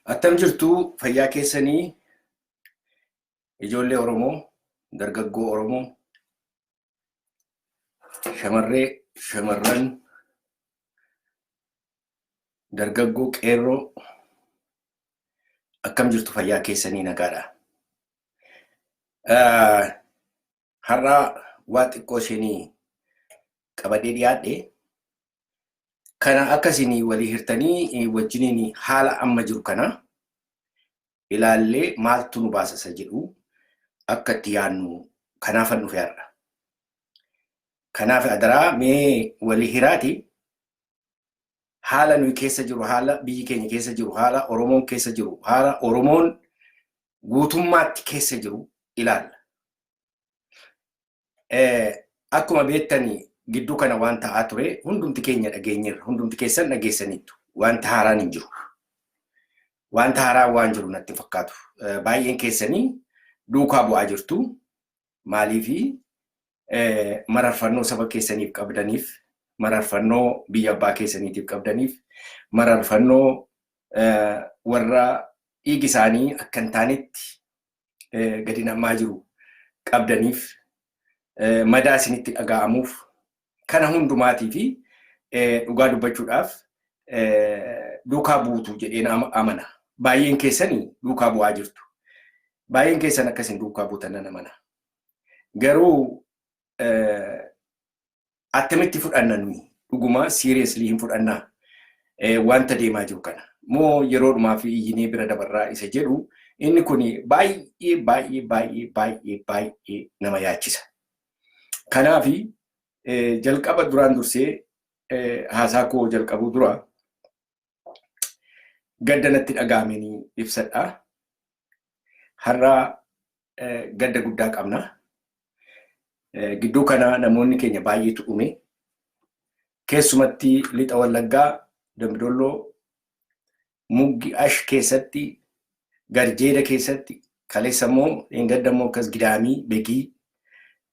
Attam jirtu, fayyaa keessanii, ijoollee Oromoo, dargaggoo Oromoo, shamarree, shamarran, dargaggoo, qeerroo, akkam jirtu, fayyaa keessanii, nagaadha? Har'a waa xiqqoo isheenii qabadhee dhiyaadhe kana akka isin walii hirtanii wajjiniin haala amma jiru kana ilaallee maaltu nu baasa isa jedhu akka itti yaadnu kanaafan dhufe har'a. Kanaaf adaraa mee walii hiraati, haala nuyi keessa jiru, haala biyyi keenya keessa jiru, haala Oromoon keessa jiru, haala Oromoon guutummaatti keessa jiru ilaalla. Akkuma beektani, gidduu kana waan ta'aa ture hundumti keenya dhageenyeerra, hundumti keessan dhageessaniittu. Wanta haaraan hin jiru. Wanta haaraan waan jiru natti fakkaatu. Baay'een keessanii duukaa bu'aa jirtu. Maaliifi mararfannoo saba keessaniif qabdaniif, mararfannoo biyya abbaa keessaniitiif qabdaniif, mararfannoo warra dhiigi isaanii akka hin taanetti gadi namaa jiru qabdaniif, madaa isinitti dhaga'amuuf, kana hundumaatii fi dhugaa dubbachuudhaaf duukaa buutu jedheen amana. Baay'een keessanii duukaa bu'aa jirtu. Baay'een keessan akkasin duukaa buutan nan amana. Garuu attamitti fudhanna nuyi? Dhuguma seriously hin fudhannaa wanta deemaa jiru kana? Moo yeroodhumaa fi iyyinee bira dabarraa isa jedhu, inni kun baay'ee baay'ee baay'ee baay'ee baay'ee nama yaachisa. Kanaafi jalqaba duraan dursee haasaa koo jalqabuu dura gadda natti dhaga'amanii ibsadha. Har'a gadda guddaa qabna. Gidduu kana namoonni keenya baay'eetu dhume. Keessumatti Lixa Wallaggaa, Dambidolloo, Muggi Ash keessatti, Garjeeda keessatti, kaleessa immoo gadda immoo akkas Gidaamii, Begii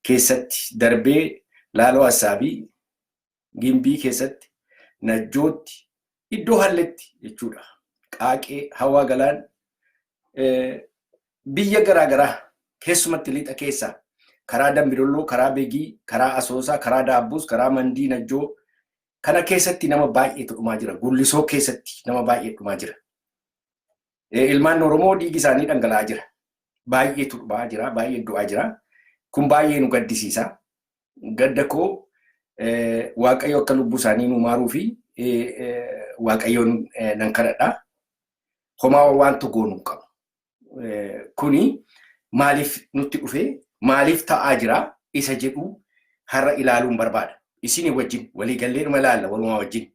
keessatti darbee Laaloo Assaabii, Gimbii keessatti, Najjootti, iddoo halletti jechuudha. Qaaqee, Hawaa Galaan, biyya garaagaraa keessumatti lixa keessaa karaa Dambidolloo, karaa Begii, karaa Asoosaa, karaa Daabbuus, karaa Mandii, Najjoo kana keessatti nama baay'eetu dhumaa jira. Gullisoo keessatti nama baay'ee dhumaa jira. Ilmaan Oromoo dhiigi isaanii dhangala'aa jira. Baay'eetu dhumaa jira, baay'ee du'aa jira. Kun baay'ee nu gaddisiisa. Gadda koo Waaqayyo akka lubbuu isaanii nu maaruu fi Waaqayyoon nan kadhadha. Homaa waan goonuu qabu. Kuni maaliif nutti dhufe, maaliif ta'aa jira isa jedhu har'a ilaaluun barbaada. Isin wajjin waliigallee dhuma ilaalla walumaa wajjin.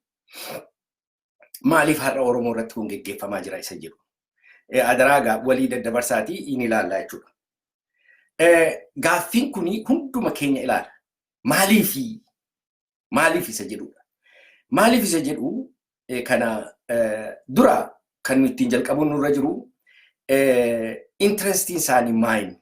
Maaliif har'a Oromoo irratti kun geggeeffamaa jira isa jedhu. Adaraa walii daddabarsaatii in ilaalla jechuudha. Gaaffiin kun hunduma keenya ilaala. Maaliifi maaliif isa jedhudha. Maaliif isa jedhu kana dura kan ittiin jalqabuun nurra jiru, interestiin isaanii maali?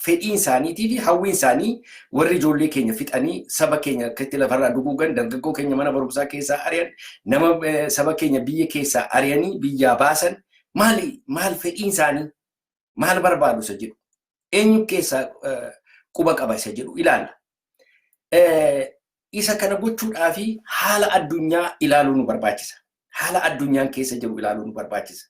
Fedhiin isaaniitii fi hawwiin isaanii, warri ijoollee keenya fixanii, saba keenya akkatti lafarraa duguugan, dargaggoo keenya mana barumsaa keessaa ari'an, nama saba keenya biyya keessaa ari'anii biyyaa baasan, maali? Maal fedhiin isaanii, maal barbaadu isa jedhu, eenyu keessaa quba qaba isa jedhu ilaalla. Isa kana gochuudhaafi haala addunyaa ilaaluu nu barbaachisa. Haala addunyaan keessa jiru ilaaluu nu barbaachisa.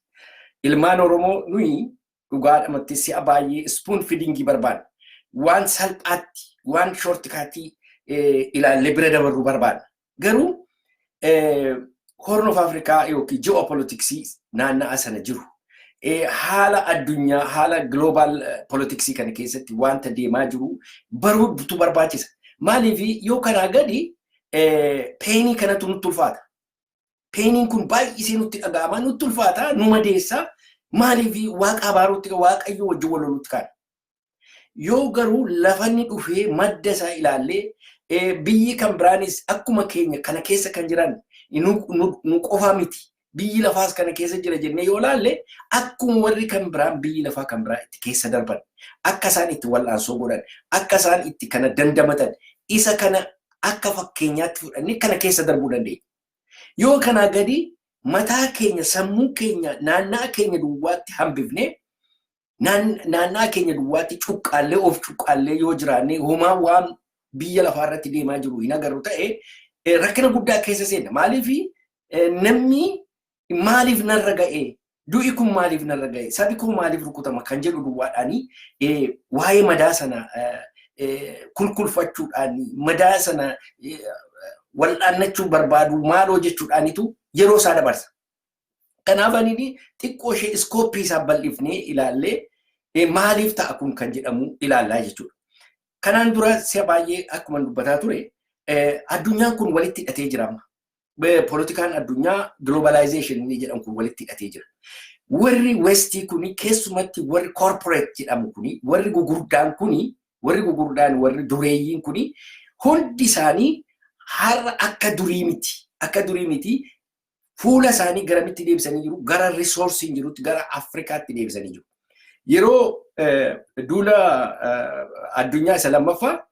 Ilmaan Oromoo nuyi dhugaadhamatti si'a baay'ee spoon feedingii barbaadna. Waan salphaatti, waan shortcutii ilaallee bira dabarru barbaadna. Garuu Horn of Africa yookiin geopoliticsii naanna'a sana jiru, haala addunyaa, haala global politicsii kana keessatti wanta deemaa jiru baruutu barbaachisa. Maaliif yoo kanaa gadi painii kanatu nutti ulfaata. Painiin kun baay'isee nutti dhaga'ama, nutti ulfaata, nu madeessa. Maaliif Waaqa abaaruutti, Waaqayyo wajjin wal lolutti kaana. Yoo garuu lafanni dhufee madda isaa ilaallee, biyyi kan biraanis akkuma keenya kana keessa kan jiran nu qofa miti. Biyyi lafaas kana keessa jira jennee yoo ilaalle, akkuma warri kan biraan biyyi lafaa kan biraa itti keessa darban, akka isaan itti wal'aansoo godhan, akka isaan itti kana dandamatan, isa kana akka fakkeenyaatti fudhannee kana keessa darbuu dandeenya. Yoo kanaa gadi Mataa keenya, sammuu keenya naannaa keenya duwwaatti hambifnee, naannaa keenya duwwaatti cuqqaallee, of cuqqaallee yoo jiraanne, homaa waan biyya lafaa irratti deemaa jiru hin agarru ta'e, rakkina guddaa keessa seenna. Maaliif namni maaliif narra ga'ee, du'i kun maaliif narra ga'e, sabi kun maaliif rukutama kan jedhu duwwaadhaanii waa'ee madaa sana kulkulfachuudhaan, madaa sana wal'aannachuu barbaadu, maaloo jechuudhaanitu yeroo isaa dabarsa. Kanaaf ani xiqqoo ishee scope isaa bal'ifnee ilaallee, maaliif ta'a kun kan jedhamu ilaallaa jechuudha. Kanaan dura si'a baay'ee akkuma dubbataa ture, addunyaan kun walitti hidhatee jira amma. Poolitikaan addunyaa globalization inni jedhamu kun walitti hidhatee jira. Warri Westii kuni, keessumatti warri corporate jedhamu kuni, warri gugurdaan kuni, warri gugurdaan, warri dureeyyiin kuni hundi isaanii har'a akka durii miti. Akka durii miti. Fuula isaanii garamitti deebisanii jiru? Gara resourceiin jirutti, gara Afrikaatti deebisanii jiru. Yeroo duula addunyaa isa lammaffaa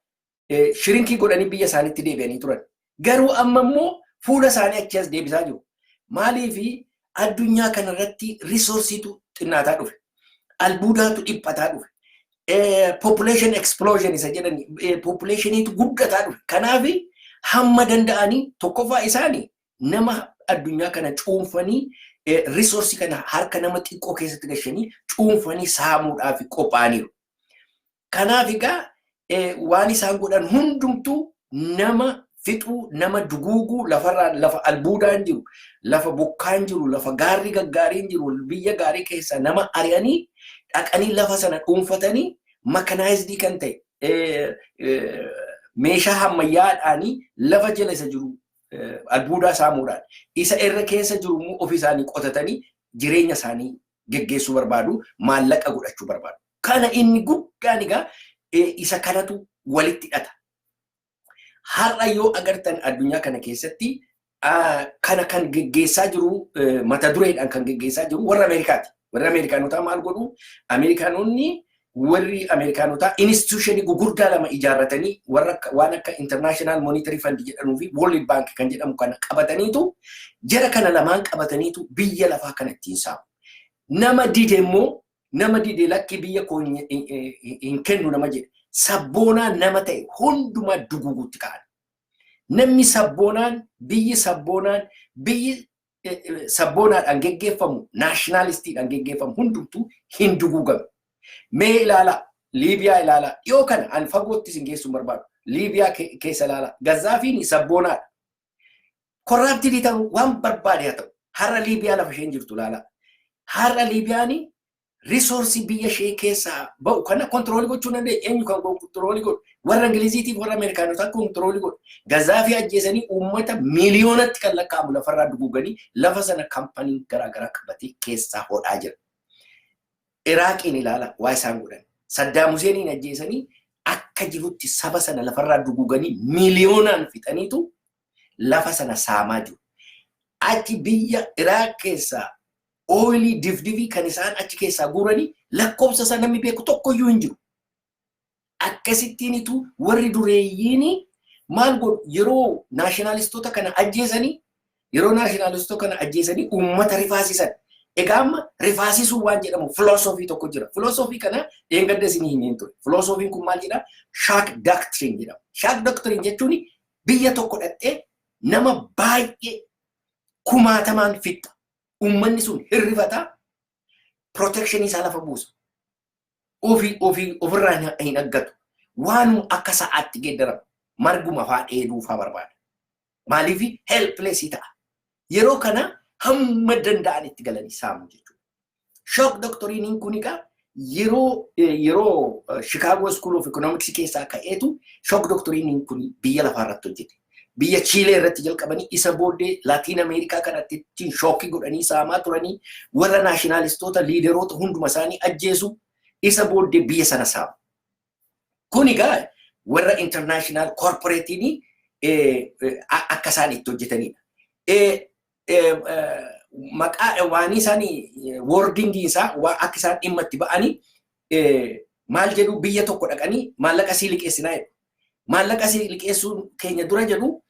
shrink godhanii biyya isaaniitti deebi'anii turan. Garuu amma immoo fuula isaanii achi as deebisaa jiru. Maaliifi? Addunyaa kanarratti resourceiitu xinnaataa dhufe. Albuudaatu dhiphataa dhufe. Population explosion isa jedhan, populationiitu guddataa dhufe. Kanaaf hamma danda'anii tokkoffaa isaanii nama addunyaa kana cuunfanii, resource kana harka nama xiqqoo keessatti gashanii cuunfanii saamuudhaaf qophaa'aniiru. Kanaaf egaa waan isaan godhan hundumtuu nama fixuu, nama duguuguu, lafarraa, lafa albuudaan jiru, lafa bokkaan jiru, lafa gaarri gaggaariin jiru, biyya gaarii keessaa nama ari'anii dhaqanii lafa sana dhuunfatanii, mechanized kan ta'e meeshaa ammayyaadhaanii lafa jala isa jiru albuudaa saamuudhaan, isa irra keessa jiru immoo ofii isaanii qotatanii jireenya isaanii geggeessuu barbaadu, maallaqa godhachuu barbaadu. Kana inni guddaan egaa isa kanatu walitti hidhata. Har'a yoo agartan, addunyaa kana keessatti kana kan geggeessaa jiru, mata dureedhaan kan geggeessaa jiru warra Ameerikaati. Warri Ameerikaanotaa maal godhu? Ameerikaanonni, warri Ameerikaanotaa institution gugurdaa lama ijaarratanii, warra waan akka International Monetary Fund jedhamuu fi World Bank kan jedhamu kana qabataniitu, jara kana lamaan qabataniitu biyya lafaa kana ittiin saamu. Nama dide immoo, nama dide, lakki biyya koo hin kennu nama jedhe, sabboonaa nama ta'e hundumaa duguugutti ka'an. Namni sabboonaan, biyyi sabboonaan, biyyi sabboonaadhaan geggeeffamu, nationalistiidhaan geggeeffamu hundumtuu hin duguugame. Mee ilaalaa, Liibiyaa ilaalaa, dhiyoo kana an fagootti isin geessuu barbaadu. Liibiyaa keessa ilaalaa. Gazzaafiin sabboonaadha. Corrupted ta'uu waan barbaade haa ta'u. Har'a Liibiyaa lafa isheen jirtu ilaalaa. Har'a Liibiyaan resource biyya ishee keessaa ba'u kana control gochuu dandeenya. Eenyu kan control godhu? Warra Ingiliziitiif warra Ameerikaanotaa control godhu. Gazzaafii ajjeesanii uummata miiliyoonatti kan lakkaa'amu lafarraa duguuganii, lafa sana company garaagaraa qabatee keessaa hodhaa jira. Iraaqiin ilaala, waa isaan godhan. Saddaam Huseeniin ajjeesanii akka jirutti saba sana lafarraa duguuganii miiliyoonaan fixaniitu lafa sana saamaa jiru. Achi biyya Iraaq keessaa oil difdifii kan isaan achi keessaa guuranii lakkoofsa isaa namni beeku tokkoyyuu hin jiru. Akkasittiinitu warri dureeyyiin maal godhu? Yeroo nationalistoota kana ajjeesanii, yeroo nationalistoota kana ajjeesanii uummata rifaasisan. Egaa amma rifaasisuu waan jedhamu philosophy tokko jira. Philosophy kana dheengadda isinii hin ture. Philosophyn kun maal jedhaa? Shock doctrine jedhama. Shock doctrine jechuun biyya tokko dhaqxee nama baay'ee kumaatamaan fixxa. Uummanni sun hirrifataa, protection isaa lafa buusa. Ofii ofii ofirraa hin aggatu. Waanuma akka sa'aatti geeddarama. Marguma faa dheeduu faa barbaada. Maaliif? Helpless ta'a. Yeroo kana hamma danda'an itti galanii saamu jechuudha. Shock doctrineiin kun egaa yeroo Chicago School of Economics keessaa ka'eetu shock doctrineiin kun biyya lafaa irratti hojjete. Biyya Chiilee irratti jalqabanii, isa booddee Laatiin Ameerikaa kanatti ittiin shock godhanii saamaa turanii, warra nationalistoota, leaderoota hunduma isaanii ajjeesu, isa booddee biyya sana saamu. Kun egaa warra international corporateiin akka isaan itti hojjetanidha. Maqaa waan isaanii, wording isaa, waan akka isaan dhimma itti ba'anii maal jedhu? Biyya tokko dhaqanii maallaqa sii liqeessinaa jedhu. Maallaqa sii liqeessuun keenya dura jedhu,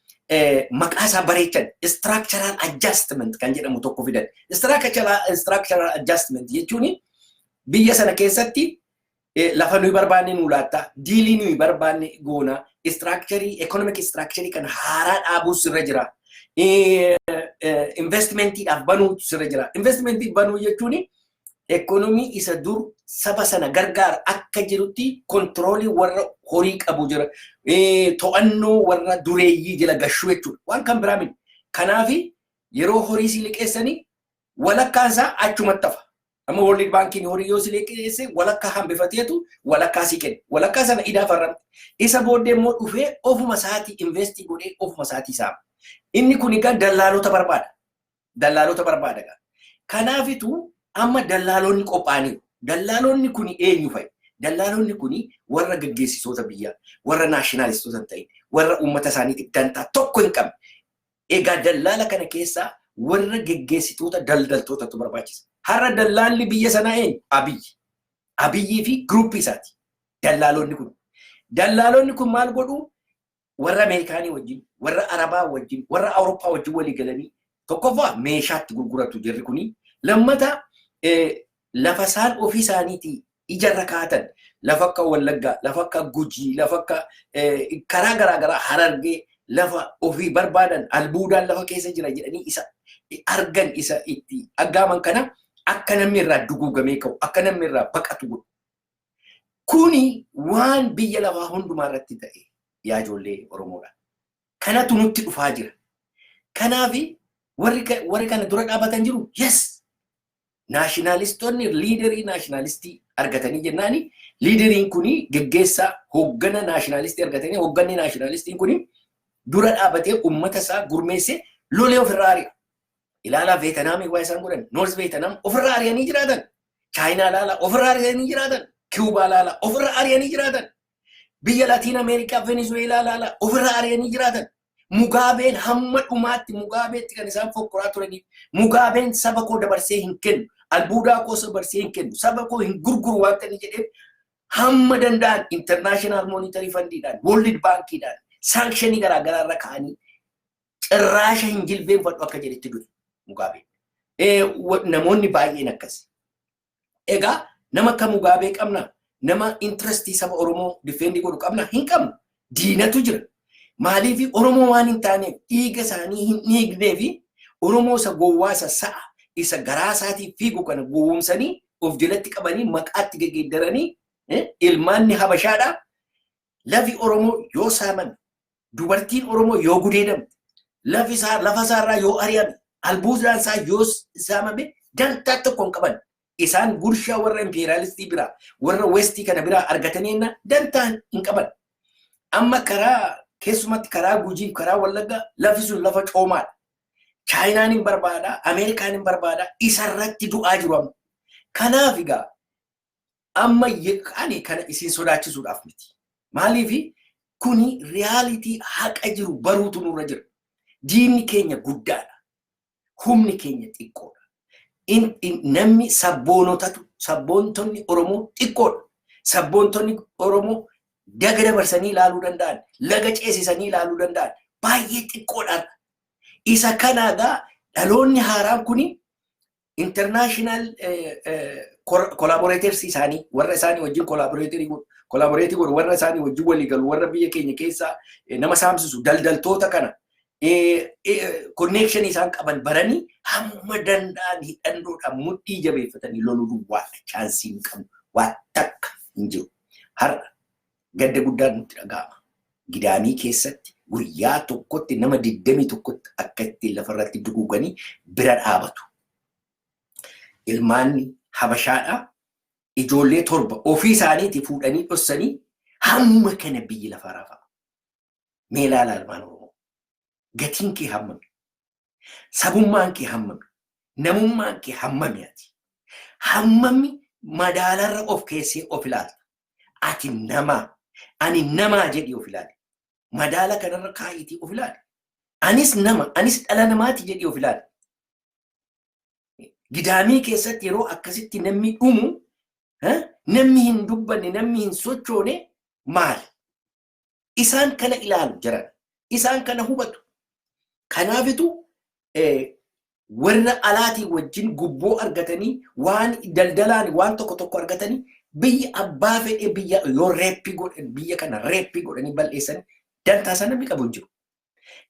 Maqaa isaa bareechan, structural adjustment kan jedhamu tokko fidan. Structural adjustment jechuun biyya sana keessatti lafa nuyi barbaanne nu laatta, deal nuyi barbaanne goona, structure, economic structure kan haaraa dhaabuu sirra jira. Investmentiidhaaf banuu sirra jira. Investmentii banuu jechuun ekonomii isa dur saba sana gargaara akka jirutti control warra horii qabu jira. To'annoo warra dureeyyii jala gashuu jechuudha. Waan kan biraa miti. Kanaaf yeroo horii si liqeessanii walakkaan isaa achumatti hafa. Amma World Bankiin horii yoo si liqeesse, walakkaa hambifateetu walakkaa si kenna. Walakkaa sana idaa farramte. Isa booddee immoo dhufee ofuma isaatii invest godhee ofuma isaatii saama. Inni kun egaa dallaalota barbaada. Dallaalota barbaada. Kanaafitu amma dallaalonni qophaa'aniiru. Dallaalonni kun eenyu fa'i? Dallaalonni kun warra gaggeessitoota biyyaa, warra nationalistoota hin ta'in, warra uummata isaaniitiif dantaa tokko hin qabne. Egaa dallaala kana keessaa warra geggeessitoota daldaltootatu barbaachisa. Har'a dallaalli biyya sanaa eenyu? Abiyyi. Abiyyii fi group isaati. Dallaalonni kun. Dallaalonni kun maal godhuu? Warra Ameerikaanii wajjin, warra Arabaa wajjin, warra Awurooppaa wajjin walii galanii tokkoffaa meeshaatti gurguratu jirri kuni. Lammata, lafa isaan ofii isaaniitii ijarra kaatan, lafa akka Wallaggaa, lafa akka Gujii, lafa akka karaa garaa garaa Harargee, lafa ofii barbaadan, albuudaan lafa keessa jira jedhanii isa argan, isa itti aggaaman kana akka namni irraa duguugamee ka'u, akka namni irraa baqatu godhu. Kuni waan biyya lafaa hundumaa irratti ta'e, yaa ijoollee Oromoodha. Kanatu nutti dhufaa jira. Kanaaf warri kana dura dhaabatan jiru, yes. Nationalistoonni leader nationalist argatanii jennaani, leaderiin kuni geggeessaa hoggana nationalist argatanii, hogganni nationalistiin kuni dura dhaabatee uummata isaa gurmeessee lolee ofirraa ari'a. Ilaalaa, Veetanaamii waa isaan godhan. North Veetanaam ofirraa ari'anii jiraatan. Chaayinaa ilaalaa, ofirraa ari'anii jiraatan. Kiubaa ilaalaa, ofirraa ari'anii jiraatan. Biyya Laatiin Ameerikaa, Venezuelaa ilaalaa, ofirraa ari'anii jiraatan. Mugaabeen hamma dhumaatti, Mugaabeetti kan isaan fokkoraa turaniif, Mugaabeen saba koo dabarsee hin kennu, albuudaa koo dabarsee hin kennu, saba koo hin gurguru waan ta'eef jedheef, hamma danda'an International Monetary Fundiidhaan, World Bankiidhaan sanction garaagaraa irra ka'anii cirraasha hin jilbeenfadhu akka jedhetti du'e Mugaabeen. Namoonni baay'een akkas. Egaa nama akka Mugaabee qabna, nama interest saba Oromoo defend godhu qabna? Hin qabnu. Diinatu jira. Maaliif? Oromoo waan hin taaneef, dhiiga isaanii hin dhiignee fi Oromoo isa gowwaa, isa sa'a, isa garaa isaatiif fiigu kana gowwoomsanii of jalatti qabanii maqaatti geggeeddaranii ilmaanni Habashaadha. Lafi Oromoo yoo saamame, dubartiin Oromoo yoo gudeedamte, lafi isaa lafa isaarraa yoo ari'ame, albuudaan isaa yoo saamame, dantaa tokko hin qaban. Isaan gurshaa warra imperialist biraa, warra West kana biraa argatanii dantaa hin qaban. Amma karaa keessumatti karaa Gujii, karaa Wallaggaa lafi sun lafa coomaadha. Chaayinaan hin barbaada, Ameerikaan hin barbaada, isarratti du'aa jiru amma. Kanaaf egaa amma ani kana isin sodaachisuudhaaf miti. Maaliif? Kuni reality, haqa jiru baruutu nurra jira. Diinni keenya guddaadha. Humni keenya xiqqoodha. Namni sabboonotatu, sabboontonni Oromoo xiqqoodha. Sabboontonni Oromoo daga dabarsanii ilaaluu danda'an, laga ceesisanii ilaaluu danda'an baay'ee xiqqoodha. Isa kanaagaa dhaloonni haaraan kuni international collaborators isaanii, warra isaanii wajjin collaborate godhu, warra isaanii wajjin walii galu, warra biyya keenya keessaa nama saamsisu, daldaltoota kana connection isaan qaban baranii hamma danda'an hidhannoodhaan mudhii jabeeffatanii loluu duwwaadha. Chance hin qabu, waa takka hin jiru. Har'a gadda guddaan nutti dhaga'ama. Gidaamii keessatti guyyaa tokkotti nama 21tti akka ittiin lafarratti duguuganii bira dhaabatu. Ilmaanni Habashaadhaa ijoollee torba ofii isaaniitii fuudhanii dhossanii hamma kana biyyi lafaa raafama. Mee ilaalaa, ilmaan Oromoo. Gatiin kee hammami? Sabummaan kee hammami? Namummaan kee hammami ati? Hammami madaalarra of keessee of ilaalta? Ati namaa, ani namaa jedhii of ilaali. Madaala kanarra kaa'iitii of ilaali. Anis nama, anis dhala namaati jedhii of ilaali. Gidaamii keessatti yeroo akkasitti namni dhumu, namni hin dubbanne, namni hin sochoone maali? Isaan kana ilaalu jiran. Isaan kana hubatu. Kanaafitu warra alaatii wajjin gubboo argatanii, waan daldalaan waan tokko tokko argatanii, biyya abbaa fedhe biyya yoo rape godhan, biyya kana rape godhanii bal'eessan, dantaa sana namni qabu hin jiru.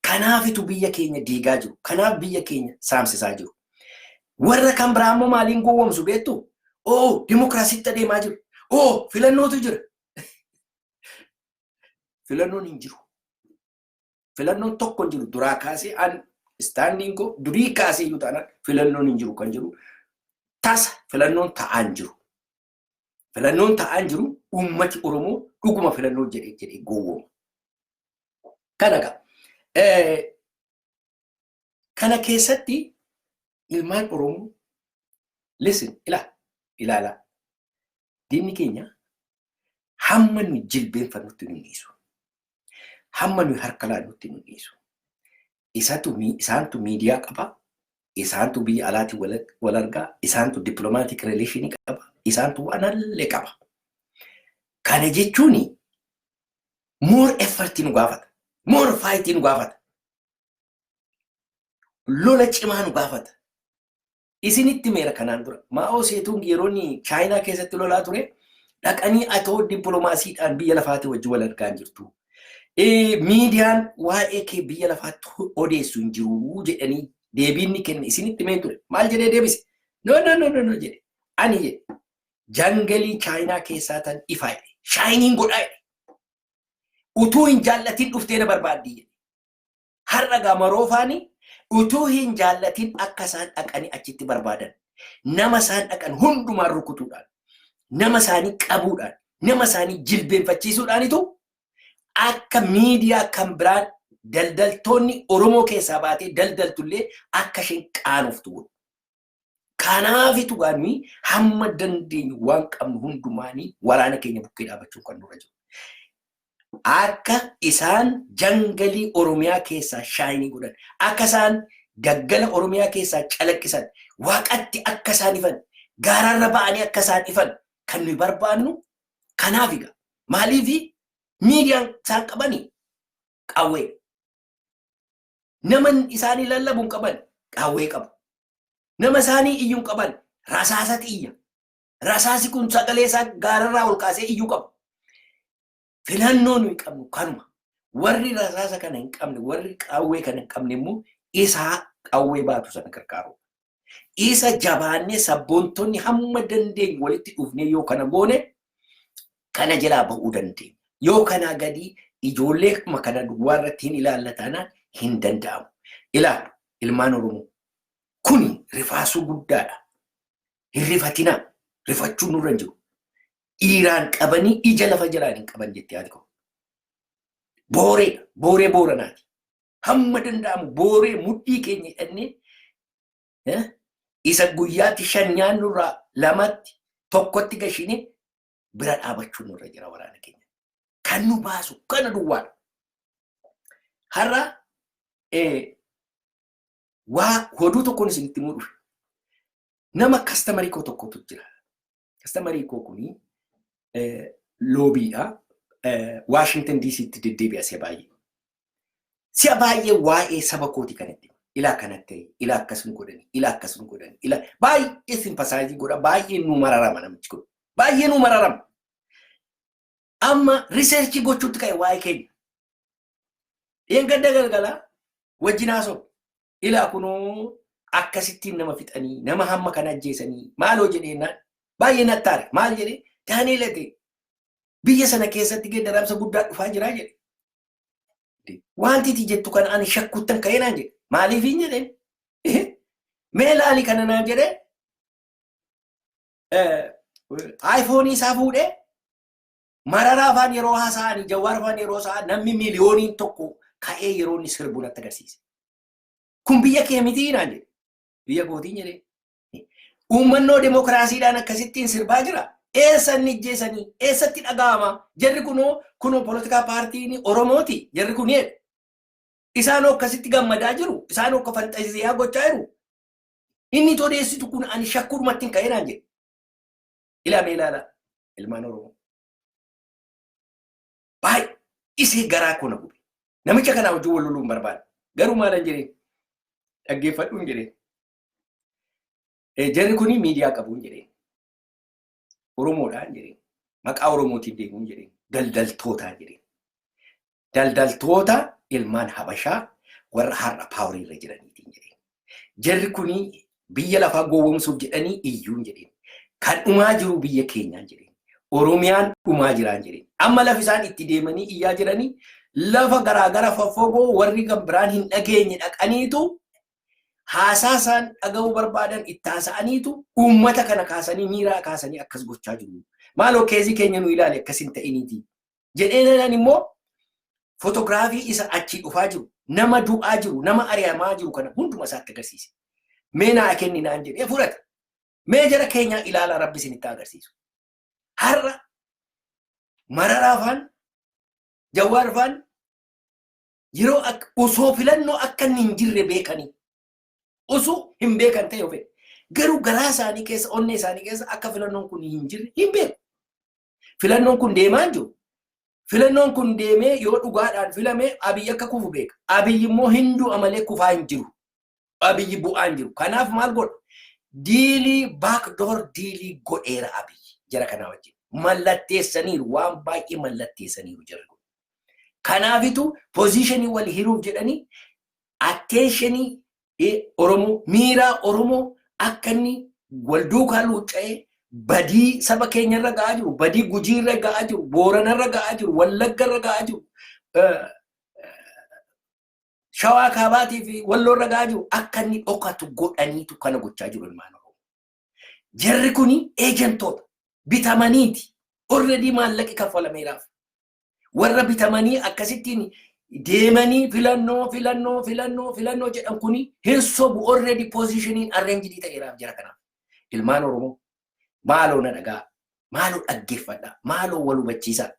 Kanaafitu biyya keenya diigaa jiru. Kanaaf biyya keenya saamsisaa jiru. Warra kan biraa immoo maaliin gowwoomsu beektu? Oo, dimokiraasiitti adeemaa jiru. Oo, filannootu jira. Filannoon hin jiru. Filannoon tokko hin jiru. Duraa kaasee an standing koo durii kaasee iyyuu taanaan filannoon hin jiru kan jiru. Tasa filannoon ta'aa hin jiru. Filannoon ta'aa hin jiru. Uummati Oromoo dhuguma filannoo jedhee jedhee gowwooma. Kana gaa. Kana keessatti ilmaan Oromoo, listen, ilaalaa. Diinni keenya hamma nu jilbeenfannutti nu dhiisu. Hamma nu harka laannutti nu dhiisu. Isatu isaantu miidiyaa qaba. Isaantu biyya alaatiin wal argaa. Isaantu diplomatic relation qaba. Isaantu waan allee qaba. Kana jechuun more effort nu gaafata. More fight nu gaafata. Lola cimaa nu gaafata. Isinitti meera kanaan dura. Maa'oo Seetuun yeroo inni Chaayinaa keessatti lolaa ture, dhaqanii atoo dippiloomaasiidhaan biyya lafaatii wajjin wal argaa hin jirtu. Miidiyaan waa'ee kee biyya lafaatti odeessu hin jiru jedhanii deebiin ni kenne isinitti mee ture. Maal jedhee deebise? "No, no, no, no, no," jedhe. "Ani," jedhe, "jungle Chaayinaa keessaa tan ifaa," jedhe. "Shine godhaa," jedhe. "Utuu hin jaallatin dhuftee na barbaaddi," jedhe. Har'a gaa maroofaani utuu hin jaallatin akka isaan dhaqanii achitti barbaadan. Nama isaan dhaqan hundumaan rukutuudhaan, nama isaanii qabuudhaan, nama isaanii jilbeenfachiisuudhaanitu akka miidiyaa kan biraan daldaltoonni Oromoo keessaa baatee daldaltullee akka isheen qaanoftu godhu. Kanaafitu gaanii hamma dandeenyu waan qabnu hundumaanii waraana keenya bukkee dhaabachuun kan nurra jiru. Akka isaan jungle Oromiyaa keessaa shine godhan, akka isaan daggala Oromiyaa keessaa calaqqisan, waaqatti akka isaan ifan, gaararra ba'anii akka isaan ifan kan nuyi barbaannu kanaaf egaa. Maaliif miidiyaan isaan qabanii qawwee. Nama isaanii lallabu hin qaban, qawwee qabu. Nama isaanii iyyuu hin qaban, rasaasati iyya. Rasaasi kun sagalee isaa gaararraa ol kaasee iyyuu qabu. Filannoo nuyi qabnu kanuma. Warri rasaasa kana hin qabne, warri qawwee kana hin qabne immoo isaa qawwee baatu sana gargaaru. Isa jabaannee sabboontonni hamma dandeenyu walitti dhufnee yoo kana goone kana jalaa ba'uu dandeenya. Yoo kanaa gadi ijoollee kana duwwaa irratti hin ilaalla taanaan hin danda'amu. Ilaa, ilmaan Oromoo, kuni rifaasuu guddaadha. Hin rifatinaa. Rifachuun nurra hin jiru. Dhiiraan qabanii ija lafa jalaan hin qaban jettee haati koo. Booreedha. Booree Booranaati. Hamma danda'amu booree mudhii keenya hidhannee, isa guyyaatti shan nyaannurraa lamatti tokkotti gashine bira dhaabachuun nurra jira waraana keenya. Kan nu baasu kana duwwaadha. Har'a waa hoduu tokkoon isinitti himuu dhufe. Nama customer koo tokkotu jira. Customer koo kuni lobbydha. Washington DCtti deddeebi'a si'a baay'ee. Si'a baay'ee waa'ee saba kooti kan itti. Ilaa kanatti ta'e, ilaa akkas nu godhani, ilaa akkas nu godhani, ilaa baay'ee sympathize godha, baay'ee nu mararama namichi kun. Baay'ee nu mararama. Amma research gochuutti ka'e waa'ee keenya. Dheengadda galgalaa wajjin haasa'u. Ilaa, kunoo akkasittiin nama fixanii, nama hamma kana ajjeesanii, maaloo jedheenaan baay'ee nattaare. Maal jedhee? "Daani'el, biyya sana keessatti geeddaramsa guddaa dhufaa jiraa," jedhe. "Wanti ati jettu kana ani shakkuttan ka'ee," naan jedhe. "Maaliif?" hin jedheen. "Mee laali kana," naan jedhee iPhone isaa fuudhee Mararaa afaan yeroo haasa'anii, Jawaar afaan yeroo haasa'an, namni 1 miiliyooniin ka'ee yeroo inni sirbu natti agarsiise. "Kun biyya kee mitii?" naan jedhe. "Biyya kootiin," jedhee. "Uummannoo demokiraasiidhaan akkasittiin sirbaa jira. Eessa inni ijjeessanii? Eessatti dhaga'ama? Jarri kunoo poolitikaa paartiin Oromooti. Jarri kun jedhe. Isaan akkasitti gammadaa jiru. Isaan akka fanxasiyaa gochaa jiru. Inni odeessitu kun ani shakkuudhumatti hin ka'ee," naan jedhe. Ilaamee ilaala ilmaan Oromoo. Baay'isee garaa koo na gube. Namicha kanaa wajjin wal loluu hin barbaadu. Garuu maalan jedheen, dhaggeeffadhuun jedheen. Jarri kuni miidiyaa qabuun jedheen. Oromoodhaan jedheen. Maqaa Oromootiin deemuun jedheen. Daldaltootaa jedheen. Daldaltoota ilmaan Habashaa warra har'a power irra jiraniitiin jedheen. Jarri kuni biyya lafaa gowwoomsuuf jedhanii iyyuun jedheen. Kan dhumaa jiru biyya keenyaan jedheen. Oromiyaan dhumaa jiraan jedheen. Amma lafi isaan itti deemanii iyyaa jiranii lafa garaagara faffagoo warri kan biraan hin dhageenye dhaqaniitu haasaa isaan dhaga'uu barbaadan itti haasa'aniitu uummata kana kaasanii, miiraa kaasanii akkas gochaa jiru. Maaloo, case keenya nu ilaali, akkas hin ta'iniiti. Jedheen immoo photography isa achii dhufaa jiru, nama du'aa jiru, nama ari'amaa jiru kana hunduma isaatti agarsiise. Mee naa kenni naan jedhee fudhate. Mee jara keenyaa ilaalaa, Rabbi isinitti agarsiisu. Har'a Mararaa faan, Jawaar faan yeroo osoo filannoo akka inni hin jirre beekanii, osoo hin beekan ta'e ofe, garuu garaa isaanii keessa, onnee isaanii keessa akka filannoon kun hin jirre hin beeku. Filannoon kun deemaa hin jiru. Filannoon kun deemee yoo dhugaadhaan filame Abiyyi akka kufu beeka. Abiyyi immoo hin du'a malee kufaa hin jiru. Abiyyi bu'aa hin jiru. Kanaaf maal godha? Deal, backdoor deal godheera Abiyyi jara kanaa wajjin. Mallatteessaniiru, waan baay'ee mallatteessaniiru jarri kun. Kanaafitu position wal hiruuf jedhanii attention Oromoo, miiraa Oromoo akka inni wal duukaa luucca'ee badii saba keenyarra ga'aa jiru, badii Gujiirra ga'aa jiru, Booranarra ga'aa jiru, Wallaggarra ga'aa jiru, Shawaa Kaabaatii fi Walloorra ga'aa jiru akka inni dhokatu godhaniitu kana gochaa jiru ilmaan Oromoo. Jarri kuni agentoota bitamaniiti. Already maallaqi kaffalameeraaf. Warra bitamanii akkasittiin deemanii filannoo, filannoo, filannoo, filannoo jedhan kuni hin sobu, already positioniin arranged ta'eeraaf jira kanaaf. Ilmaan Oromoo, maaloo na dhagaa, maaloo dhaggeeffadha, maaloo wal hubachiisaa.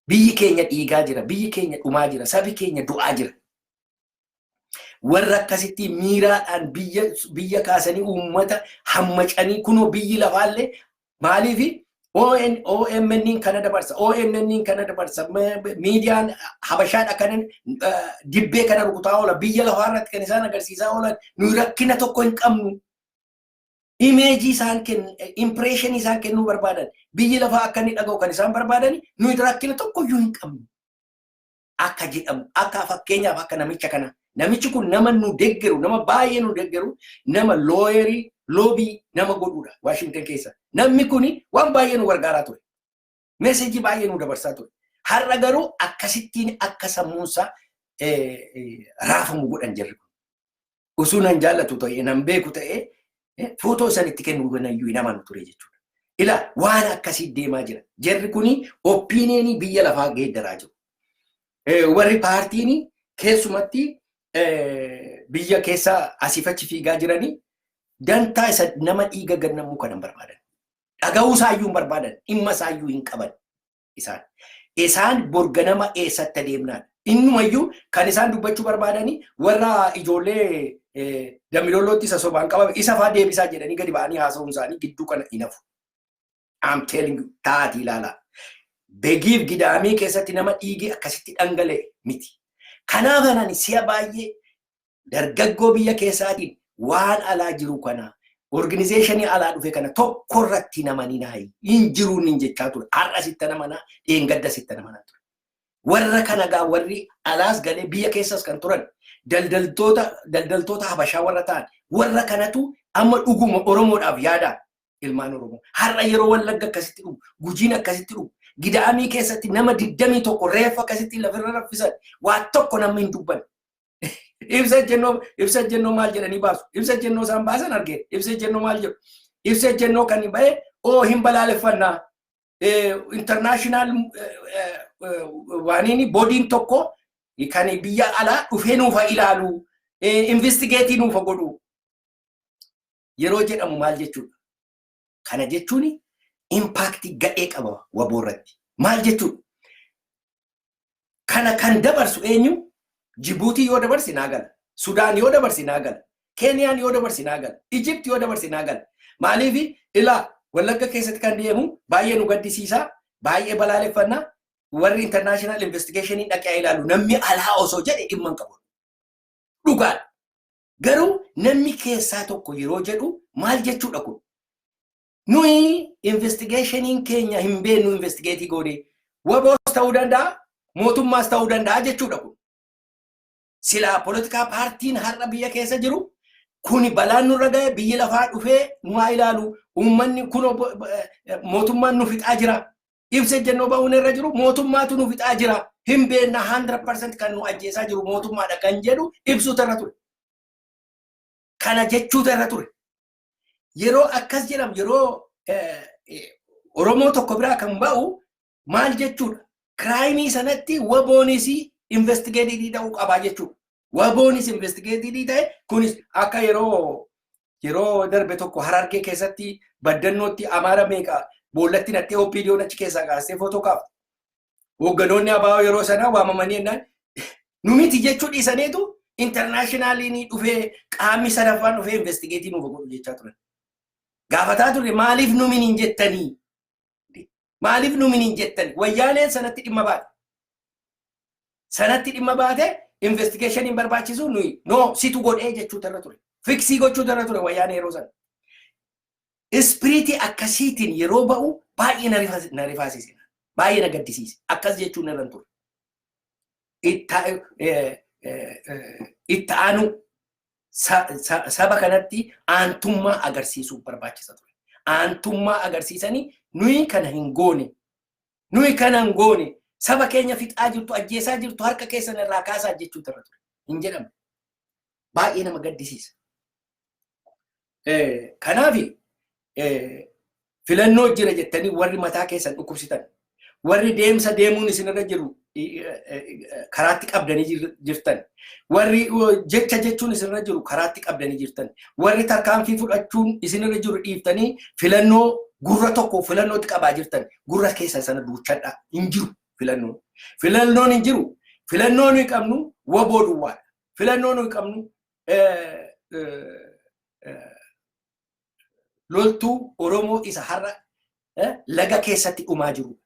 Biyyi keenya dhiigaa jira, biyyi keenya dhumaa jira, sabi keenya du'aa jira. Warra akkasitti miiraadhaan biyya kaasanii uummata hammacanii, kunoo biyyi lafaallee maaliifi OMN kana dabarsa, ONN kana dabarsa, miidiyaan Habashaadha kan dibbee kana rukutaa oola, biyya lafaa irratti kan isaan agarsiisaa oolan, nuyi rakkina tokko hin qabnu. Image isaan kennu, impression isaan kennuu barbaadan, biyyi lafaa akka inni dhaga'u kan isaan barbaadan, nuyi rakkina tokko iyyuu hin qabnu. Akka jedhamu, akka fakkeenyaaf akka namicha kana. Namichi kun nama nu deggeru, nama baay'ee nu deggeru, nama lawyer, lobby nama godhuudha Waashington keessa. Namni kuni waan baay'ee nu gargaaraa ture. Message baay'ee nu dabarsaa ture. Har'a garuu akkasittiin akka sammuunsaa raafamu godhan jarri kun. Osoo nan jaallatu ta'e, nan beeku ta'e, footoo isaan itti kennu kanayyuu hin amanu ture jechuudha. Ilaa, waan akkasii deemaa jira. Jarri kuni opinion biyya lafaa geeddaraa jiru. Warri paartiin keessumatti biyya keessa asiif achi fiigaa jiranii dantaa isa nama dhiiga gannamuu kana hin barbaadan. Dhaga'uu isaayyuu hin barbaadan. Dhimma isaayyuu hin qaban isaan. Isaan borganama eessatti adeemnaan. Innumayyuu kan isaan dubbachuu barbaadanii warra ijoollee Dambidollootti isa sobaan qabame isa faa deebisaa jedhanii gadi ba'anii haasa'uun isaanii gidduu kana hin hafu. I'm telling you, taatii ilaalaa. Begiif Gidaamii keessatti nama dhiigee akkasitti dhangala'e miti. Kanaaf ani si'a baay'ee dargaggoo biyya keessaatiin waan alaa jiru kana, organization alaa dhufe kana tokko irratti namanii naayi hin jiruun hin jechaa ture. Har'a sitti namanaa, dheengadda sitti namanaa ture. Warra kana gaa warri alaas galee biyya keessas kan turan daldaltoota Habashaa warra ta'an, warra kanatu amma dhuguma Oromoodhaaf yaada ilmaan Oromoo. Har'a yeroo Wallagga akkasitti dhugu, Gujiin akkasitti dhugu, Gidaamii keessatti nama 21 reeffa akkasitti lafarra raffisan, waa tokko namni hin dubbanne. Ibsa ejjennoo maal jedhanii baasu? Ibsa ejjennoo isaan baasan argee. Ibsa ejjennoo maal jedhu? Ibsa ejjennoo kan bahe oo hin balaaleffannaa. International waaniin bodyn tokko kan biyya alaa dhufee nuufa ilaalu, investigate nuufa godhu. Yeroo jedhamu maal jechuudha? Kana jechuun impact gadhee qaba WBO irratti. Maal jechuudha? Kana kan dabarsu eenyu? Jibuutii yoo dabarsi naa gala. Sudaan yoo dabarsi naa gala. Keeniyaan yoo dabarsi naa gala. Ijipti yoo dabarsi naa gala. Maaliif? Ilaa, Wallagga keessatti kan deemu baay'ee nu gaddisiisa. Baay'ee balaaleffannaa. Warri international investigation dhaqee ilaalu, namni alaa osoo jedhe dhimma hin qabu. Dhugaadha. Garuu namni keessaa tokko yeroo jedhu maal jechuudha kun? Nuyi investigationiin keenya hin beeknu, investigate goone WBOs ta'uu danda'a, mootummaas ta'uu danda'a jechuudha kun. Silaa political partyn har'a biyya keessa jiru kuni balaan nurra ga'e, biyyi lafaa dhufee nu haa ilaalu, uummanni kun mootummaan nu fixaa jira. Ibsa ejjennoo ba'uun irra jiru mootummaatu nu fixaa jira. Hin beekna, 100% kan nu ajjeesaa jiru mootummaadha kan jedhu ibsuutu irra ture. Kana jechuutu irra ture. Yeroo akkas jedhamu, yeroo Oromoo tokko biraa kan ba'u maal jechuudha? Crime sanatti WBOnis investigate ta'uu qabaa jechuudha. WBOnis investigate ta'e, kunis akka yeroo darbe tokko Harargee keessatti baddannootti Amaara meeqa boollatti naqxee OPDOn achi keessaa kaastee footoo kaafte. Hoogganoonni ABO yeroo sanaa waamamanii jennaan nu miti jechuu dhiisaniitu internationaliin dhufee, qaamni sadaffaan dhufee investigate nuuf godhu jechaa turan. Gaafataa turre, maaliif nu miniin jettanii? Maaliif nu miniin jettanii? Wayyaaneen sanatti dhimma baate. Sanatti dhimma baate, investigationiin barbaachisu, nuyi no situ godhee jechuutu irra ture. Fix gochuutu irra ture wayyaanee yeroo sana. Spirit akkasiitiin yeroo ba'u baay'ee na rifaasise. Baay'ee na gaddisiise. Akkas jechuun irra ture. Itti aanu saba kanatti aantummaa agarsiisuuf barbaachisa ture. Aantummaa agarsiisanii nuyi kana hin goone. Nuyi kana hin goone. Saba keenya fixaa jirtu, ajjeesaa jirtu, harka keessan irraa kaasaa jechuutu irra ture. Hin jedhamne. Baay'ee nama gaddisiisa. Kanaaf filannoo jira jettanii warri mataa keessan dhukkubsitan, warri deemsa deemuun isinirra jiru karaatti qabdanii jirtan, warri jecha jechuun isinirra jiru karaatti qabdanii jirtan, warri tarkaanfii fudhachuun isinirra jiru dhiiftanii filannoo gurra tokko filannootti qabaa jirtan, gurra keessan sana duuchadhaa. Hin jiru filannoon. Filannoon hin jiru. Filannoo nuyi qabnu WBO duwwaadha. Filannoo nuyi qabnu loltuu Oromoo isa har'a laga keessatti dhumaa jiru.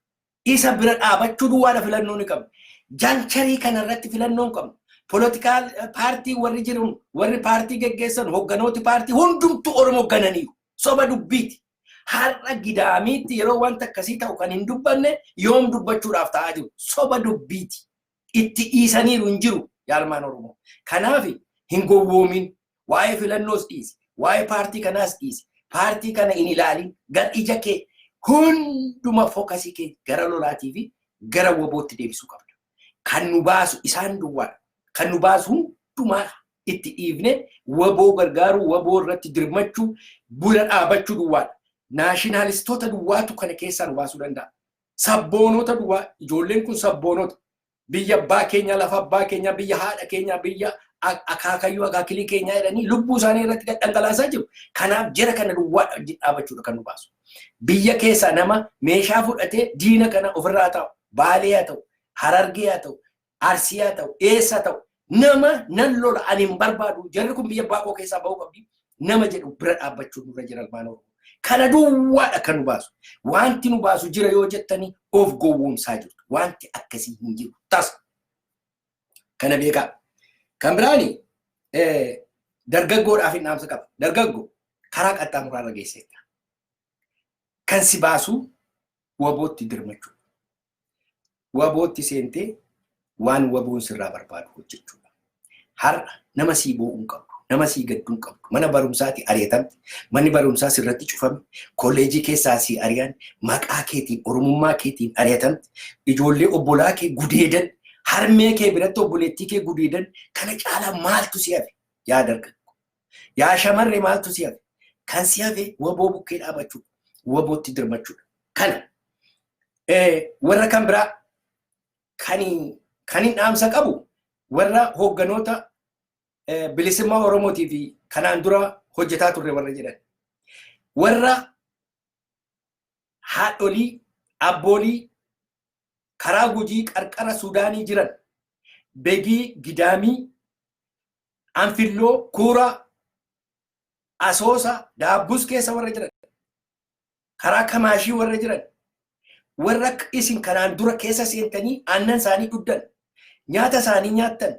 Isa bira dhaabachuu duwwaadha filannoo nuyi qabnu. Juncture kanarratti filannoo hin qabnu. Political party warri jiran, warri paartii geggeessan, hogganooti paartii hundumtuu Oromoo gananiiru. Soba dubbiiti. Har'a Gidaamiitti yeroo wanta akkasii ta'u kan hin dubbanne yoom dubbachuudhaaf ta'aa jiru? Soba dubbiiti. Itti dhiisaniiru, hin jiru yaalmaan Oromoo. Kanaaf hin gowwoomin. Waa'ee filannoos dhiisi. Waa'ee paartii kanaas dhiisi. Paartii kana hin ilaalin. Gar ija kee hunduma focus kee gara lolaatii fi gara WBOtti deebisuu qabda. Kan nu baasu isaan duwwaadha. Kan nu baasu hundumaa itti dhiifne WBO gargaaruu, WBO irratti dirmachuu, bira dhaabachuu duwwaadha. Nationalistoota duwwaatu kana keessaa nu baasuu danda'a. Sabboonota duwwaa, ijoolleen kun sabboonota. Biyya abbaa keenyaa, lafa abbaa keenyaa, biyya haadha keenyaa, biyya akaakayyuu akaakilii keenyaa jedhanii lubbuu isaanii irratti gad dhangalaasaa jiru. Kanaaf jara kana duwwaa dhaabachuudha kan nu baasu. Biyya keessaa nama meeshaa fudhatee diina kana ofirraa ta'u, Baalee haa ta'u, Harargee haa ta'u, Arsii haa ta'u, eessa ta'u, nama nan lola, ani hin barbaadu, jarri kun biyya abbaa koo keessaa bahuu qabdi nama jedhu bira dhaabbachuu nurra jira ilmaan Oromoo. Kana duwwaadha kan nu baasu. Wanti nu baasu jira yoo jettanii of gowwoomsaa jirtu. Wanti akkasii hin jiru. Tasa. Kana beekaa. Kan biraani dargaggoodhaaf hin dhaamsa qaba. Dargaggoo, karaa qaxxaamuraa irra geesseetta. Kan si baasu WBOtti dirmachuu. WBOtti seentee waan WBOn sirraa barbaadu hojjechuudha. Har'a nama sii boo'uu hin qabdu, nama sii gadduu hin qabdu. Mana barumsaati ari'atamte, manni barumsaa sirratti cufame, kolleejii keessaa sii ari'an, maqaa keetiin, oromummaa keetiin ari'atamte, ijoollee obbolaa kee gudeedan, harmee kee biratti obboleettii kee gudeedan, kana caalaa maaltu si hafe? Yaa dargaggoo. Yaa shamarree, maaltu si hafe? Kan si hafe WBO bukkee dhaabachuu, WBOtti dirmachuudha. Kana warra kan biraa kan hin dhaamsa qabu, warra hoogganoota bilisummaa Oromootii fi kanaan dura hojjetaa turre warra jedhan. Warra haadholii, abboolii karaa Gujii qarqara Sudaanii jiran, Begii, Gidaamii, Anfilloo, Kuuraa, Asoosa, Daabbus keessa warra jiran, karaa Kamaashii warra jiran, Warra isin kanaan dura keessa seentanii aannan isaanii dhugdan, nyaata isaanii nyaattan,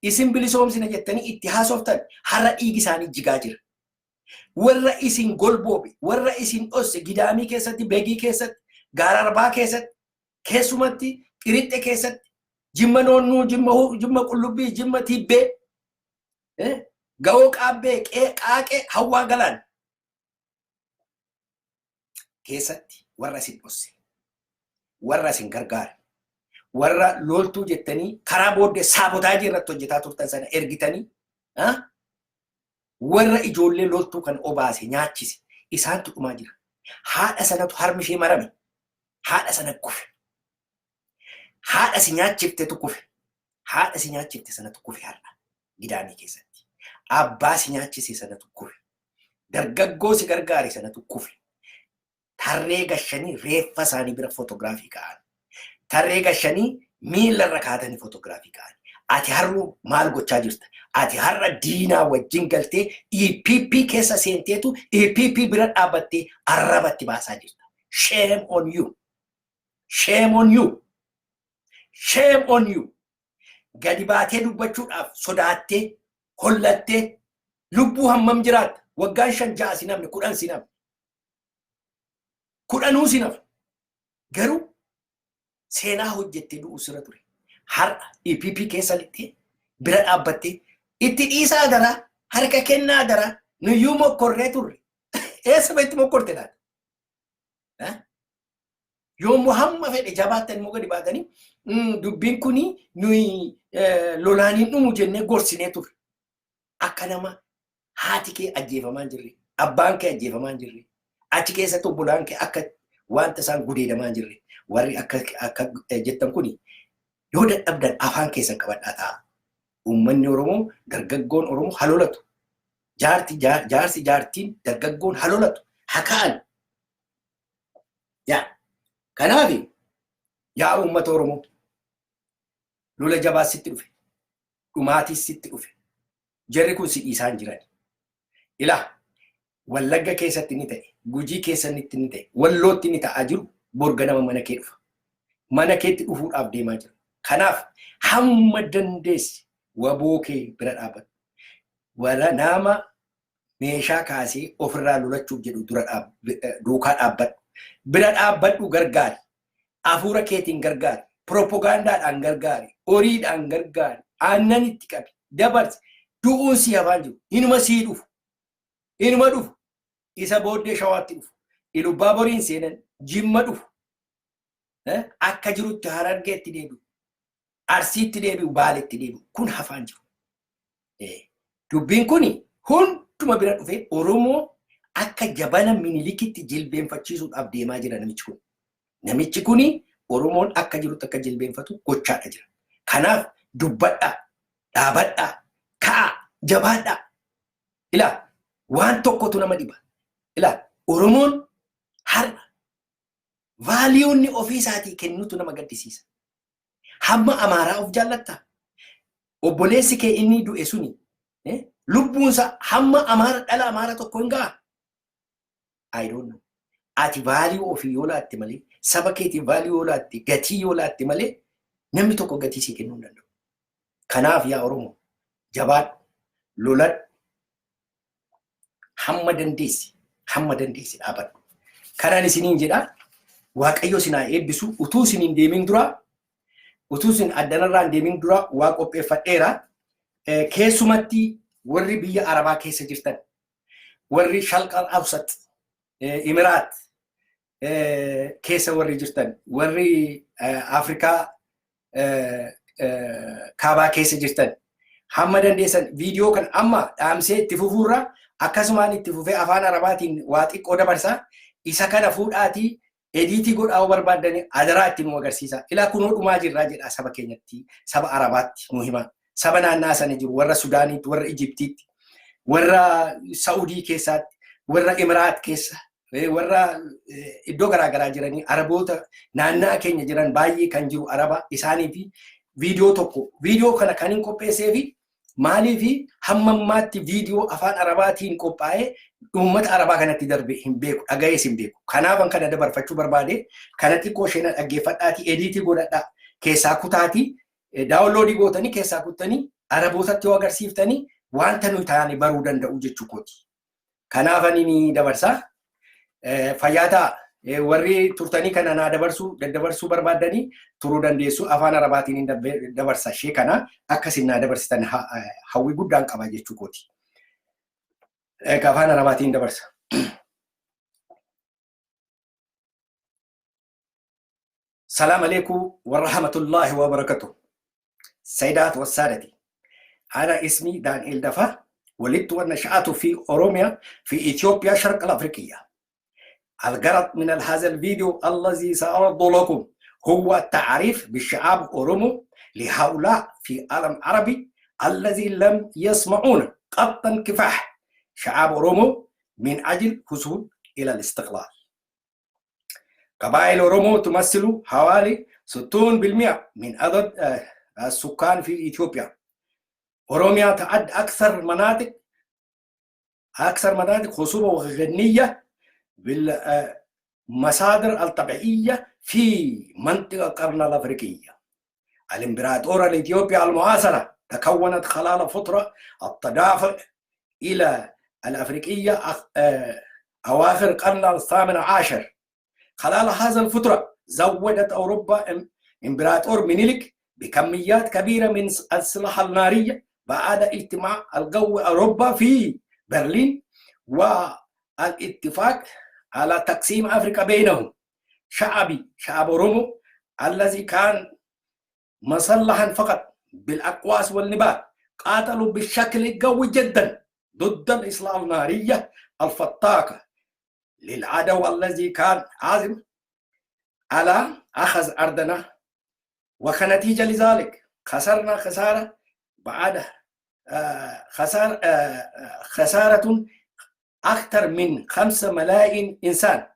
isin bilisoomsina jettanii itti haasoftan, har'a dhiigi isaanii jigaa jira. Warra isin golboobe, warra isin dhosse Gidaamii keessatti, Begii keessatti, Gaararbaa keessatti, keessumatti Qirixxe keessatti, Jimma Noonnuu, Jimma Qullubbii, Jimma Tibbee, Ga'oo Qaabbee, Qaaqee, Hawwaa Galaan keessatti warra isin dhosse, warra isin gargaare, warra loltuu jettanii karaa booddee sabotage irratti hojjetaa turtan sana ergitanii, warra ijoollee loltuu kan obaase, nyaachise, isaantu dhumaa jira. Haadha sanatu harmi ishee marame. Haadha sana kufe. Haadha si nyaachiftetu kufe. Haadha si nyaachifte sanatu kufe har'a Gidaamii keessatti. Abbaa si nyaachise sanatu kufe. Dargaggoo si gargaare sanatu kufe. Tarree gashanii reeffa isaanii bira fotoogiraafii ka'an. Tarree gashanii miilarra kaatanii fotoogiraafii ka'an. Ati har'uu maal gochaa jirta? Ati har'a diinaa wajjin galtee EPP keessa seenteetu EPP bira dhaabbattee arrabatti baasaa jirta. Shame on you. Shame on you. Shame on you. Gadi baatee dubbachuudhaaf sodaattee, hollattee, lubbuu hammam jiraatta? Waggaan 5, 6 si namni, 10 si namni. 10nuu si nafu. Garuu seenaa hojjettee du'uu sirra ture. Har'a EPP keessa lixxee bira dhaabbattee itti dhiisaa daraa, harka kennaa daraa, nuyyuu mokkorree turre. Eessa itti mokkorte laata? Yoommoo hamma fedhe jabaattan immoo gadi baatanii, dubbiin kuni nuyi lolaan hin dhumu jennee gorsinee turre. Akka nama haati kee ajjeefamaa hin jirre, abbaan kee ajjeefamaa hin jirre, achi keessatti obbolaan kee akka wanta isaan gudeedamaa hin jirre, warri akka jettan kuni yoo dadhabdan afaan keessan qabadhaa ta'a. Uummanni Oromoo, dargaggoon Oromoo halolatu. Jaarti, jaarsi, jaartiin, dargaggoon halolatu. Haka'an. Yaa kanaaf, yaa uummata Oromoo, lola jabaa sitti dhufe, dhumaatis sitti dhufe, jarri kun si dhiisaa hin jiran. Ilaa, Wallagga keessatti ni ta'e, Gujii keessatti ni ta'e, Wallootti ni ta'aa jiru, borga nama mana kee dhufa. Mana keetti dhufuudhaaf deemaa jira. Kanaaf hamma dandeessi waboo kee bira dhaabbadhu. Warra nama meeshaa kaasee ofirraa lolachuuf jedhu dura duukaa dhaabbadhu. Bira dhaabbadhu, gargaari. Hafuura keetiin gargaari. Propagaandaadhaan gargaari. Horiidhaan gargaari. Aannan itti qabi. Dabarsi. Du'uun si hafaan jiru. Inuma sii dhufu. Inuma dhufu. Isa booddee Shawaatti dhufu. Ilubbaa boriin seenan, Jimma dhufu. Akka jirutti Harargeetti deebi'u. Arsiitti deebi'u, Baaletti deebi'u. Kun hafaan jiru. Dubbiin kun hunduma bira dhufee Oromoo akka jabana Minilikitti jilbeenfachiisuudhaaf deemaa jira namichi kun. Namichi kuni Oromoon akka jirutti akka jilbeenfatu gochaadha jira. Kanaaf dubbadhaa, dhaabadhaa, ka'aa, jabaadhaa. Ilaa, waan tokkotu nama dhiba. Ilaa, Oromoon har'a valueunni ofii isaatii kennutu nama gaddisiisa. Hamma Amaaraa of jaallattaa? Obboleessi kee inni du'e suni lubbuunsa hamma Amaara dhala Amaara tokko hin ga'a? I don't know. Ati value ofii yoo laatte malee, saba keetiif value yoo laatte, gatii yoo laatte malee, namni tokko gatii sii kennuu hin danda'u. Kanaaf yaa Oromoo, jabaadhu, loladhu, hamma dandeessi, hamma dandeessi dhaabadhu. Kanaan isiniin jedha, Waaqayyo isin haa eebbisu. Utuu isin hin deemin dura, utuu isin addanarraa hin deemin dura waa qopheeffadheera. Keessumatti warri biyya Arabaa keessa jirtan, warri Shalqal Awsat, Imiraat keessa warri jirtan, warri Afrikaa Kaabaa keessa jirtan, hamma dandeessan viidiyoo kan amma dhaamsee itti fufuurra akkasumaan itti fufee afaan Arabaatiin waa xiqqoo dabarsaa, isa kana fuudhaatii edit godhaa yoo barbaaddanii adaraa itti nu agarsiisa. Ilaa, kunoo dhumaa jirraa jedhaa saba keenyatti, saba Arabaatti nu himaa. Saba naannaa sana jiru, warra Sudaaniitti, warra Ijiptiitti, warra Saudii keessaatti, warra Imiraat keessa, warra iddoo garaagaraa jiranii, Araboota naannaa keenya jiran baay'ee kan jiru Araba isaanii fi viidiyoo tokko, viidiyoo kana kan hin qopheessee fi Maaliif hamma ammaatti viidiyoo afaan Arabaatiin qophaa'ee uummata Arabaa kanatti darbe hin beeku, dhaga'ees hin beeku. Kanaafan kana dabarfachuu barbaade. Kana xiqqoo isheen dhaggeeffadhaatii edit godhadhaa, keessaa kutaatii download gootanii keessaa kuttanii Arabootatti yoo agarsiiftanii wanta nuyi taane baruu danda'u jechuu kooti. Kanaaf ani ni dabarsa. Fayyaa ta'a. Warri turtanii kana naa dabarsuu daddabarsuu barbaaddanii turuu dandeessu. Afaan Arabaatiin hin dabarsa ishee kana akkasin naa dabarsitan hawwii guddaan qaba jechuu kooti. Afaan Arabaatiin dabarsa. السلام عليكم ورحمة الله وبركاته. سيدات والسادتي، أنا اسمي دانيال دفا، ولدت ونشأت في أوروميا في إثيوبيا شرق الأفريقية. الغرض من هذا الفيديو الذي سأعرض لكم هو التعريف بالشعب أورومو لهؤلاء في العالم العربي الذي لم يسمعون قطا كفاح شعب أورومو من أجل حصول إلى الاستقلال. قبائل أورومو تمثل حوالي 60% من عدد السكان في إثيوبيا. أوروميا تعد أكثر مناطق خصوبة وغنية بالمصادر الطبيعية في منطقة القرن الأفريقية. الإمبراطورية الإثيوبية المعاصرة تكونت خلال فترة التدافع إلى الأفريقية أواخر القرن الثامن عشر. خلال هذا الفترة زودت أوروبا إمبراطور منيلك بكميات كبيرة من السلاح النارية بعد اجتماع القوى أوروبا في برلين والاتفاق على تقسيم أفريقيا بينهم. شعبي، شعب أورومو، الذي كان مسلحا فقط بالأقواس والنبال، قاتلوا بشكل قوي جدا ضد الإسلحة النارية الفتاكة للعدو الذي كان عازم على أخذ أرضنا. وكنتيجة لذلك خسرنا خسارة بعد خسارة أكثر من 5 ملايين إنسان.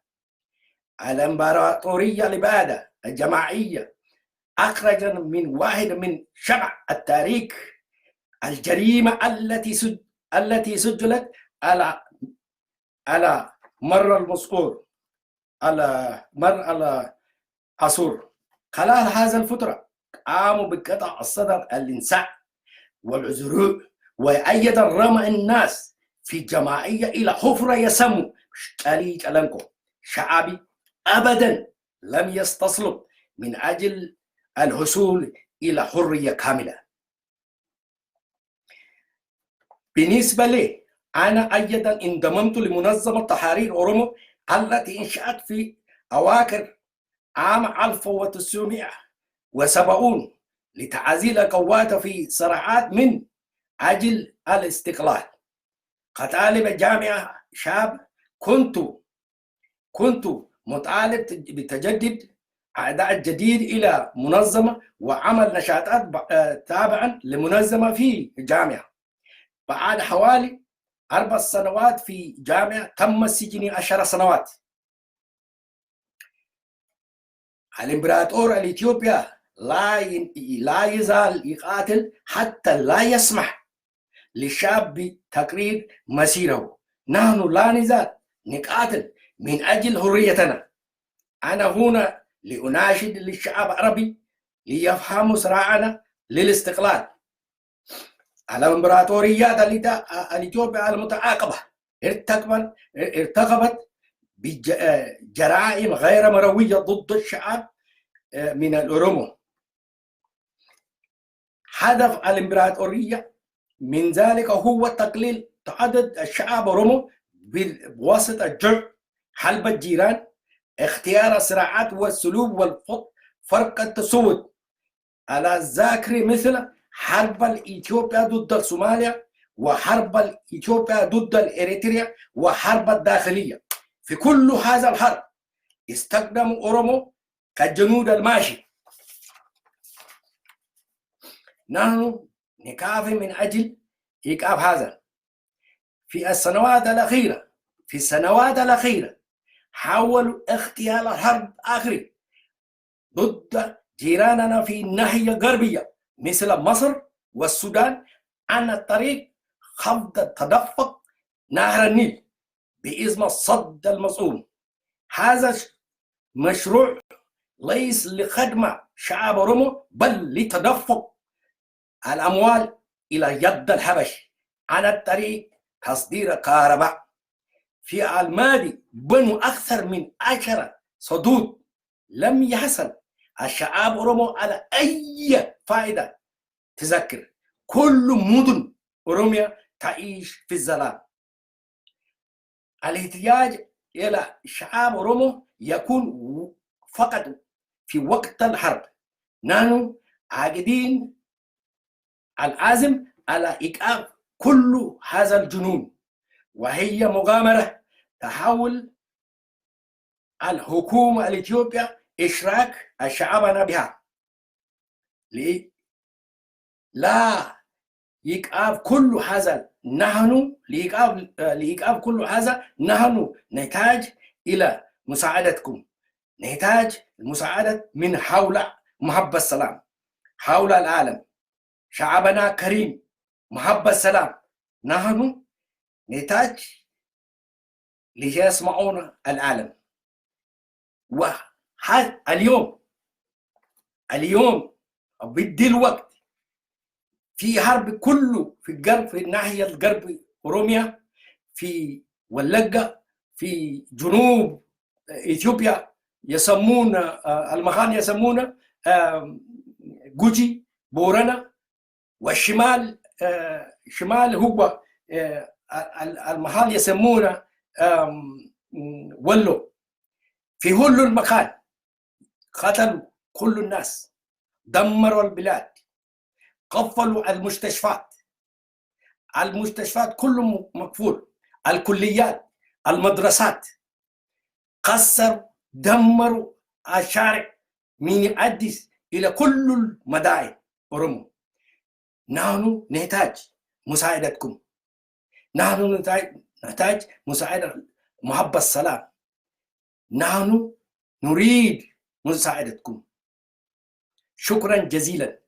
الإمبراطورية الإبادة الجماعية أخرج من واحد من شبع التاريخ الجريمة التي سجلت على مر المسؤول على مر على عصور. خلال هذا الفترة قاموا بقطع الصدر الإنسان والعزروع وأيضا رمى الناس في جماعية إلى حفرة يسموا شالي چلنكو. شعبي أبدا لم يستسلم من أجل الحصول إلى حرية كاملة. بالنسبة لي أنا أيضا انضممت لمنظمة تحرير أورومو التي انشأت في أواخر عام 1970 لتعزيز القوات في صراعات من أجل الاستقلال. كطالب جامعة شاب كنت مطالب بتجديد أعضاء الجديد إلى منظمة وعمل نشاطات تابعا لمنظمة في الجامعة. بعد حوالي 4 سنوات في جامعة تم سجني 10 سنوات. الإمبراطور الإثيوبيا لا يزال يقاتل حتى لا يسمح للشعب بتقرير مصيره. نحن لا نزال نقاتل من أجل حريتنا. أنا هنا لأناشد للشعب العربي ليفهموا صراعنا للاستقلال. الإمبراطوريات الإثيوبيا المتعاقبة ارتكبت بجرائم غير مروية ضد الشعب من الأورومو. هدف الإمبراطورية من ذلك هو تقليل عدد الشعب الأورومو بواسطة الجوع، حلب الجيران، اختيار الصراعات والسلوب والفرق التسود. على ذاكر مثل حرب الإثيوبيا ضد الصوماليا وحرب الإثيوبيا ضد الإريتريا وحرب الداخلية. في كل هذا الحرب استخدموا أورومو كجنود الماشي. نحن نكافح من أجل إيقاف هذا. في السنوات الأخيرة حاولوا اغتيال الحرب آخر ضد جيراننا في الناحية الغربية مثل مصر والسودان. عن طريق خفض تدفق نهر النيل باسم السد المزعوم. هذا مشروع ليس لخدمة شعب أورومو، بل لتدفق الأموال إلى يد الحبش عن طريق تصدير كهرباء. في الماضي بنوا أكثر من 10 سدود، لم يحصل الشعب أورومو على أي فائدة. تذكر، كل مدن أوروميا تعيش في الظلام. الاحتياج إلى شعب أورومو يكون فقط في وقت الحرب. نحن عاقدين العزم على إيقاف كل هذا الجنون، وهي مغامرة تحاول الحكومة الإثيوبية إشراك شعبنا بها. لا إيقاف كل هذا نحن لإيقاف كل هذا نحن نحتاج إلى مساعدتكم، نحتاج المساعدة من حول محب السلام حول العالم. شعبنا كريم محب السلام، نحن نحتاج ليسمعون العالم. اليوم اليوم بدي الوقت في حرب كله في الغرب، في الناحية الغرب أوروميا، في ولقة، في جنوب إثيوبيا يسمون المكان يسمونه جوجي بورنا، والشمال شمال هو المحل يسمونه ولو. في كل المكان قتلوا كل الناس، دمروا البلاد، قفلوا المستشفيات، المستشفيات كله مقفول، الكليات، المدرسات، كسروا، دمروا الشارع من أديس إلى كل المدائن أورومو. نحن نحتاج مساعدتكم، نحن نحتاج مساعدة محب السلام، نحن نريد مساعدتكم. شكرا جزيلا.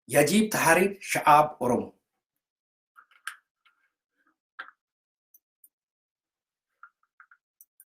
يجب تحرير شعب أورومو.